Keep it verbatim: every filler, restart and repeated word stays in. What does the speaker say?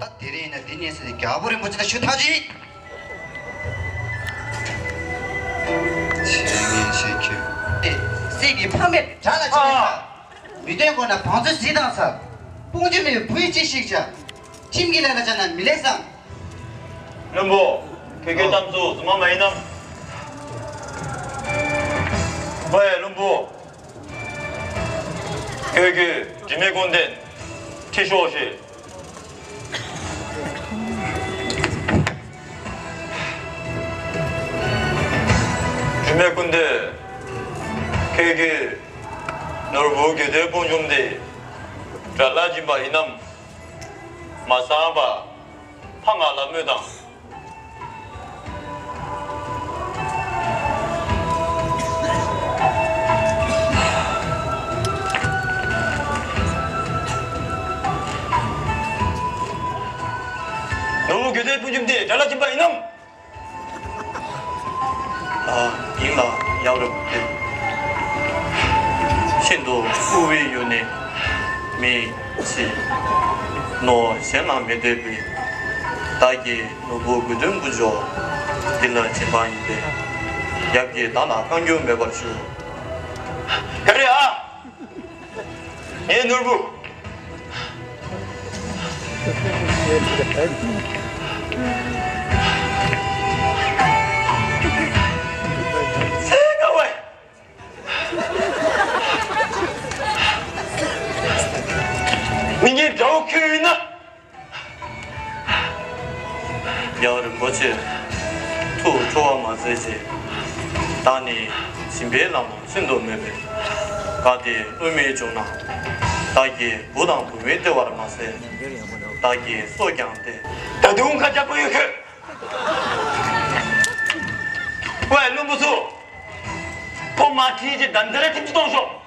ད་དེ་རིང་ཡིན་ན་འདི་ཉིན་ཟེར་ནས་རྒྱལ་པོ་རིན་པོ་ཆེ་ལ་ཞུ་ཐག་ཆོད་ཡིན། བྱས་ངས་བཤད་ཁྱོད། ཨེ། སྲས་ཀྱི་ཕ་མེས་དགྲ་ལ་བྱེད་པ། མི་བསྟེན་དགོས་ན་བང་མཛོད་གཟིགས་དང་ཟེར། དཔུང་འཇོམས་མེད་པའི་བུ་ཡིས་ཅི་ཞིག་བྱ། ཁྱིམ་གྱི་ལས་ལ་བྱ་ན་མི་ལེགས་སམ། བློན་པོ། ཁྱོད་ཀྱི་གཏམ་ཚུལ་རྫུན་མ་མ་ཡིན་ནམ། ཝེ་བློན་པོ། ཁྱོད་ཀྱིས་དྲི་མེད་ཀུན་ལྡན་ཁྲིད་ཤོག་ཞེས། དྲི་མེད་ཀུན་ལྡན། ཁྱོད་ཀྱིས་ནོར་བུ་དགེ་ལྡན་དཔུང་འཇོམས་དེ་དགྲ་ལྷ་སྦྱིན་པ་ཡིན་ནམ། མ་གསང་བར་ཕ་ང་ལ་སྨྲོས་དང་། ནོར་བུ་དགེ་ལྡན་དཔུང་འཇོམས་དེ་དགྲ་ལྷ་སྦྱིན་པ་ཡིན་ནམ། ཨ། ཡིན་ལགས། ཡབ་རིན་པོ་ཆེ། ཤིན་ཏུ་སྐུ་བའི་ཡུལ་ནས་མི་ཚེ་ནོར་གཞན་ལ་མི་འདོད་པའི་བདག་གི་ནོར་བུ་དགེ་འདུན་དཀོན་མཆོག་འདི་ལ་སྦྱིན་པ་ཡིན་པས། ཡབ་ཀྱིས་བདག་ལ་བཀའ་འགྱུར་མེད་པར་ཞུ། ཡ་རེད་ཨ། ངའི་ནོར་བུ། སེ་ག་བའི། མི་ངན་དགྲ་བོ་ཁྱོད་ཡིན་ན། ཡབ་རིན་པོ་ཆེ། ཐུགས་ཁྲོ་བ་མ་མཛད་ཅིག། བདག་ནི་སྦྱིན་པའི་ལམ་ལ་བརྩོན་དུ་མེད་པས། གལ་ཏེ་བསླུ་མེད་བྱུང་ན། བདག་གི་བུ་དང་བུ་མོའི་ལྟེ་བར་མ་ཟད། བདག་གི་སྲོག་ཀྱང་སྟེར། ད་དུང་ཁ་ཆག་པོ་ཡོད་ཁྱོད། ཝེ་བློན་པོ་ཚོ། ཕོ་མ་ཁྲིད་ཀྱི་དམ་དེ་ར་ཐིམ་གྱི་གཏོང་ཤོག།